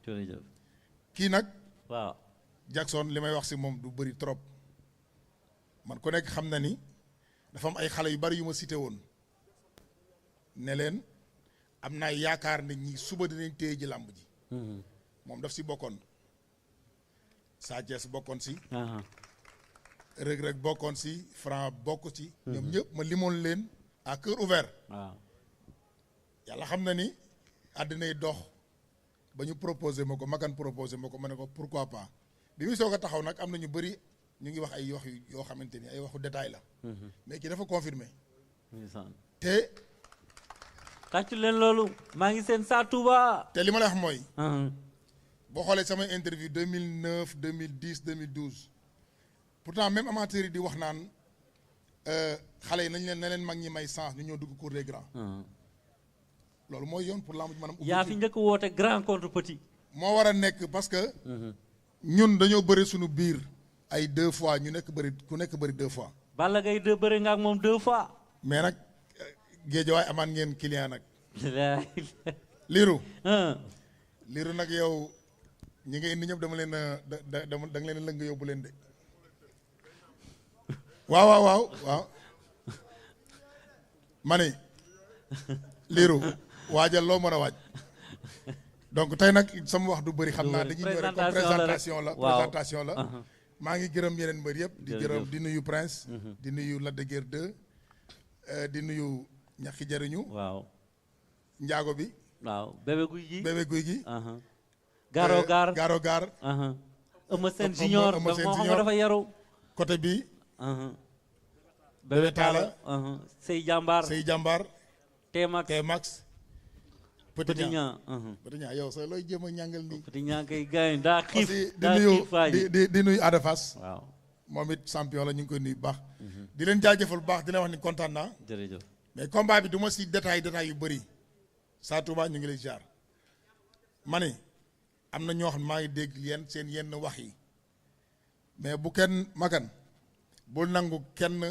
jërëjëf. kii nag. waaw. Jackson li may wax si moom du bëri trop man ku nekk xam na ni dafa am ay xale yu bari yu ma cité woon ne leen am naa yaakaar ne ñi suba dinañ téye ji làmb ji. moom daf si bokkoon. Sa Thiès bokkoon si. Reug Reug bokkoon si Franc bokk ci. ñoom ñëpp ma limoon leen à cœur ouvert. waaw. yàlla xam na ni àddinay dox ba ñu proposé ma ko Makan proposé ma ko ma ne ko pourquoi pas bi muy soog a taxaw nag am na ñu bëri ñu ngi wax ay wax yoo xamante ni ay waxu détail la. mais kii dafa confirmé. te. tàccu leen loolu. maa ngi seen Sa Touba. te li ma la wax mooy. boo xoolee samay interview 2009 2010 2012 pourtant même amateurs yi di wax naan xale yi nañ leen na leen mag ñi may chance ñu ñëw dugg cour des grands. loolu mooy yoon pour lamb ji maanaam. yaa fi njëkk woote grand contre petit. moo war a nekk parce que. ñun dañoo bëri suñu biir ay 2 fois ñu nekk bëri ku nekk bëri 2 fois. Balla Gaye 2 bëri nga ak moom 2 fois. mais nag géejawaay amaan ngeen client nag. liiru. liiru nag yow ñi nga indi ñëpp dama leen a da nga leen a lëng yóbbu leen de. waaw. ma ne liiru waajal loo mën a waaj. donc tey nag sama wax du bëri xam naa dañuy ñëw rek comme présentation la maa ngi gërëm yeneen mbër yëpp di gërëm di nuyu Prince di nuyu Lac de Guiers 2 di nuyu ñaxi jariñu waaw njaago bi waaw bébé guy gi gaaro gaar Eumeu Sène Junior moo xam dafa yaru côté bi bébé Talla Sey Jàmbaar T-Max Petit Niang yow sa looy jéem a ñàngal nii. Petit Niang kay gaañ daa xiif di nuyu Ada Fass. waaw moom it champion la ñu ngi koy nuyu bu baax. di leen jaajëfal bu baax di leen wax ni kontaan naa. jërëjëf mais combat bi du ma si détail yu bëri. Sa Touba ñu ngi lay jaar. ma ne am na ñoo xam ne maa ngi dégg seen yenn wax yi mais bu kenn Makan bul nangu kenn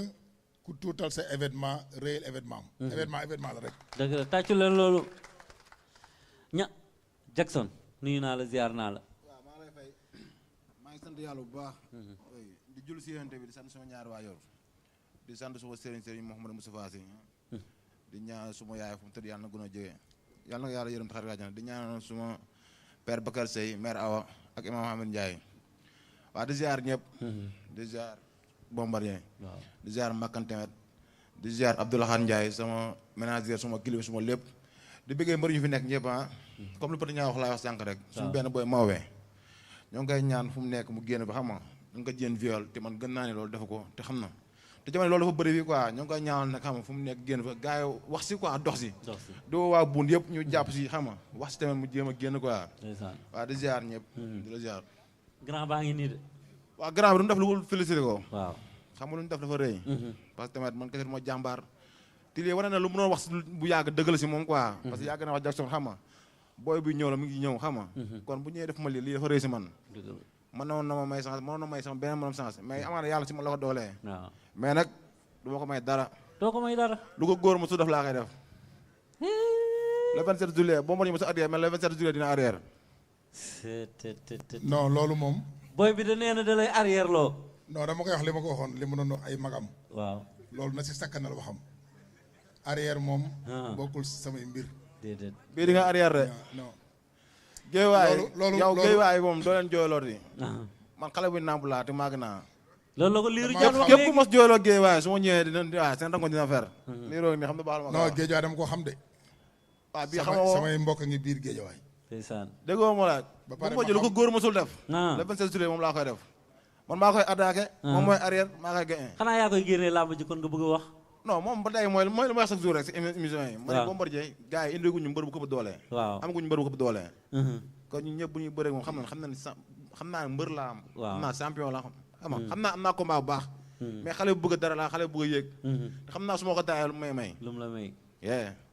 ku tuutal sa événement réel événement am. événement la rek. dëgg la tàccu leen loolu. Jackson nuyu naa la ziar naa la. waaw maa lay fay maa ngi sant yàlla bu baax. di julli si yonent bi di sant suma ñaari waajur di sant suma sëriñ Mouhamadou Moustapha Sy di ñaan suma yaay fu mu tëdd yàlla na gën a jógee yàlla na yàlla yërëm taxaw àjjana di ñaan suma père Bakar Sey mère Awa ak imam Hamid Ndiaye waaw di ziar ñëpp. di ziar Bombardier. waaw di ziar Makkan Temet di ziar Abdoulaye Ndiaye sama ménagère suma kilifa suma lépp. di bëggee mbër ñu fi nekk ñëpp comme lu Petit Niang wax laa wax sànq rek. suñu benn booy Mawé. ñoo ngi koy ñaan fu mu nekk mu génn ba xam nga nga ko jéem viol te man gën naa ne loolu defu ko te xam na te jamono loolu dafa bëri bi quoi ñoo ngi koy ñaanal nag xam nga fu mu nekk génn fa gars yi wax si quoi dox si. doo waa buun yëpp ñu jàpp si xam nga wax si tamit mu jéem a génn quoi. waaw di ziar ñëpp. di la ziar. grand baa ngi nii de. waaw grand bi du mu def lu wul félicité ko. waaw xam nga lu ñu def dafa rëy. parce que tamit man kese moo jàmbaar. Tili wane na lu mënoon wax bu yàgg dëggal si moom quoi. parce que yàgg na wax Jackson xam nga booy bi ñëw la mu ngi ñëw xam nga kon bu ñëwee def ma lii dafa rëy si man. mënoon na ma may chance mënoon na may sama beneen mënam chance mais amaana yàlla si ma la ko doolee. waaw mais nag du ma ko may dara. doo ko may dara. lu ko góor mu su def laa koy def. le 27 juillet boo ma ñu ma sa arrière mais le 27 juillet dina arrière. non loolu moom. booy bi da nee na da lay arrière loo. non dama koy wax li ma ko waxoon li mu doon wax ay magam. waaw loolu na si sakkanal waxam. arrière moom. bokkul samay mbir. déedéet bii di nga arrière de. non. géewaay yow géewaay moom doo leen jooyloo di. man xale bu nàmp laa te màgg naa. loolu la ko liiru jaan wax képp ku mos jooyloo géewaay su ma ñëwee dina waaw seen rangoon dina fer. liiroo ni xam ne baax ma. non géejawaay dama ko xam de. waaw bii xam nga samay mbokk ngi biir géejawaay. ndeysaan déggoo ma laaj. ba pare ma jël lu ko góor mosul def. le 27 juillet moom laa koy def. man maa koy attaqué. moom mooy arrière maa koy gagné. xanaa yaa koy génnee làmb ji kon nga bëgg a wax. non moom ba tey mooy lu may wax chaque jour rek si émission yi. waaw ma ne Bombardier gars yi indiguñu mbër bu ko doole. waaw amaguñu mbër bu ko doole. kon ñun ñëpp bu ñuy bëree moom xam naa mbër laa am. waaw xam naa champion laa xam naa am naa combat bu baax. mais xale bu bëgg dara laa xale bu bëgg a yéeg. xam naa su ma ko daayee lu may may. lu mu la may.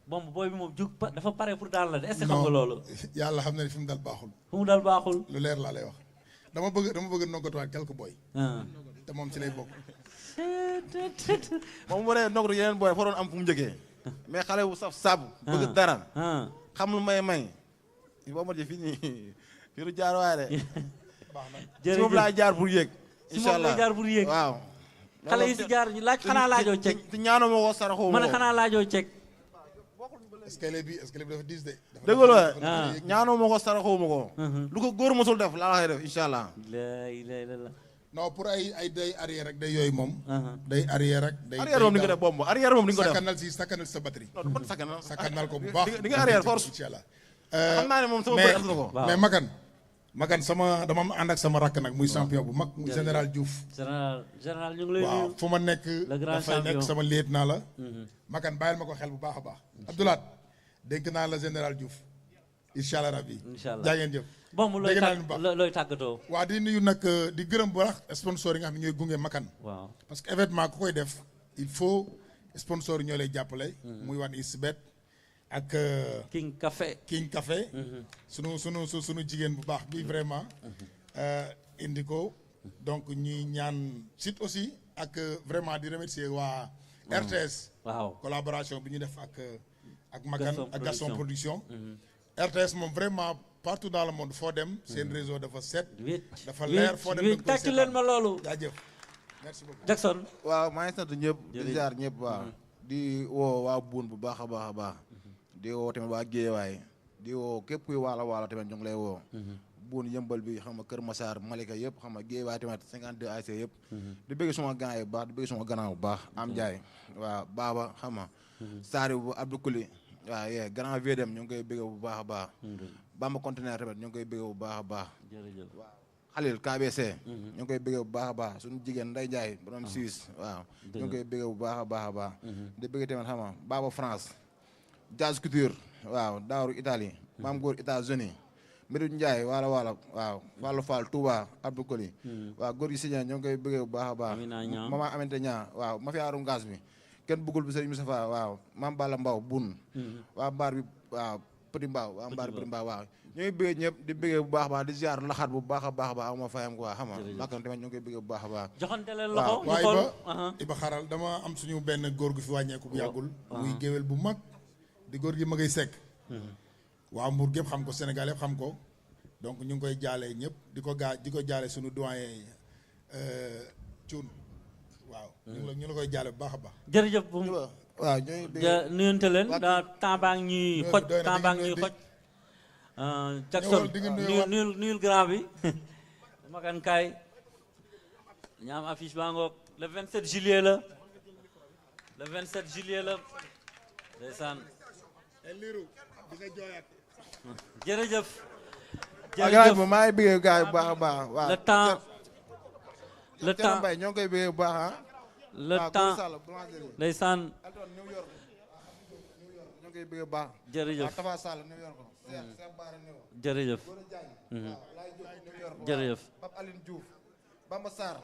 bomb booy bi moom jug dafa pare pour daal la de est-ce que xam nga loolu. yàlla xam na ne fi mu dal baaxul. fu mu dal baaxul. lu leer laa lay wax dama bëgg noggatuwaat quelques boy. te moom ci lay bokk. moom mu ne noggatu yeneen boy fa doon am fu mu jógee mais xale bu saf saabu. bëgg dara. xam lu may. Bombardier fii nii fii du jaar waaye de. jërëjëf si moom laay jaar pour yéeg. incha allah si moom laay jaar pour yéeg. waaw. xale yi si jaar ñu laaj xanaa laajoo cek. te ñaanoo ma ko saraxoo ma ko. man xanaa laajoo cek. escalier bi dafa diis de. dëgg la ñaanoo ma ko saraxoo ma ko. lu ko góor mosul def laa waxee def incha allah. la non pour ay day arrière rek day yooyu moom. day arrière rek. day arrière moom di nga def bomb arrière moom di nga ko def. sakkanal sa batterie. non man sakkanal ko bu baax. di nga arrière force. incha allah. xam naa ne moom sama bëri am na ko. mais Makan dama am ànd ak sama rakk nag muy champion bu mag muy général Diouf. général ñu ngi lay nuyu. waaw fu ma nekk dafay nekk sama liet naa la. Makan bàyyil ma ko xel bu baax a baax. Abdoulaat dénk naa la général Diouf. incha allah rabbi. incha allah jaa ngeen jëf. bon looy tàggatoo. waaw di nuyu nag di gërëm bu baax sponsor yi nga xam ne ñooy gunge Makan. waaw parce que événement ku koy def il faut sponsor yi ñoo lay jàppale. muy wan Isbet ak. King Café. sunu jigéen bu baax bi vraiment. indi ko donc ñuy ñaan site aussi ak vraiment di remercier waa RTS. waaw collaboration bi ñu def ak Makan ak Gaston Production. RTS moom vraiment. partout dans le monde foo dem seen réseau dafa set. dafa leer foo dem da tàcc leen ma loolu. jaajëf merci beaucoup Jackson. waaw maa ngi sant ñëpp. di jaar ñëpp waaw. di woo waa Buun bu baax a baax a baax. di woo tamit waa Géejawaay. di woo képp kuy waalo tamit ñu ngi lay woo. Buun yëmbal bi xam nga Kër Massar Malika yëpp xam nga Géejawaay tamit 52 ASC yëpp. di bëgg suma gars yi bu baax di bëgg suma gannaaw bu baax. Am Ndiaye waaw Baba xam nga. Saari bu Abdou Kouli. waaw yee grand VDM ñu ngi koy bëgg bu baax a baax. Bamba conteneur tamit ñu ngi koy bëgg bu baax a baax. jërëjëf waaw Khalil KBC. ñu ngi koy bëgg bu baax a baax suñu jigéen Ndeye Ndiaye borom Suisse waaw. ñu ngi koy bëgg bu baax a baax a baax. di bëgg tamit xam nga Baba France. Jazz Couture waaw Daaru Italie. Maam Góor États-Unis Mbirou Ndiaye waala waaw Fallou Fall Touba Abdou Koli. waaw góor gi Signé ñu ngi koy bëgg bu baax a baax. Mama Aminata Niang waaw ma fi aarum gaas bi. kenn bëggul bi Serigne Moustapha waaw Mame Balla Mbaw bun waa mbaar bi waaw Petit Mbaw waa mbaar Petit Mbaw waaw ñooy bëggee ñëpp di bëggee bu baax a baax di ziar laxaat bu baax a baax a baax ama fayam quoi xam nga Makan tamit ñu ngi koy bëggee bu baax a baax joxante leen loxo waaw Iba xaral dama am suñu benn góor gu fi wàññeeku bu yàggul muy géwél bu mag di góor gi ma ngay sekk waaw Mbour gépp xam ko Sénégal yëpp xam ko donc ñu ngi koy jaale ñëpp di ko jaale suñu doyen Thioune waaw ñu la koy jaale bu baax a baax jërëjëf waaw ñooy nuyonte leen da temps baa ngi ñuy xoj Jackson nuyul grand bi Makan kaay ñu am affiche baa ngoog le 27 juillet la ndeysaan jërëjëf maa ngi bëggee gaay bu baax a baax waaw le temps Mbaye ñoo ngi koy bëggee bu baax le temps ndeysaan ñoo koy bëggee bu baax jërëjëf Tafa Sall New York jërëjëf jërëjëf Pape Aline Diouf Bamba Sarr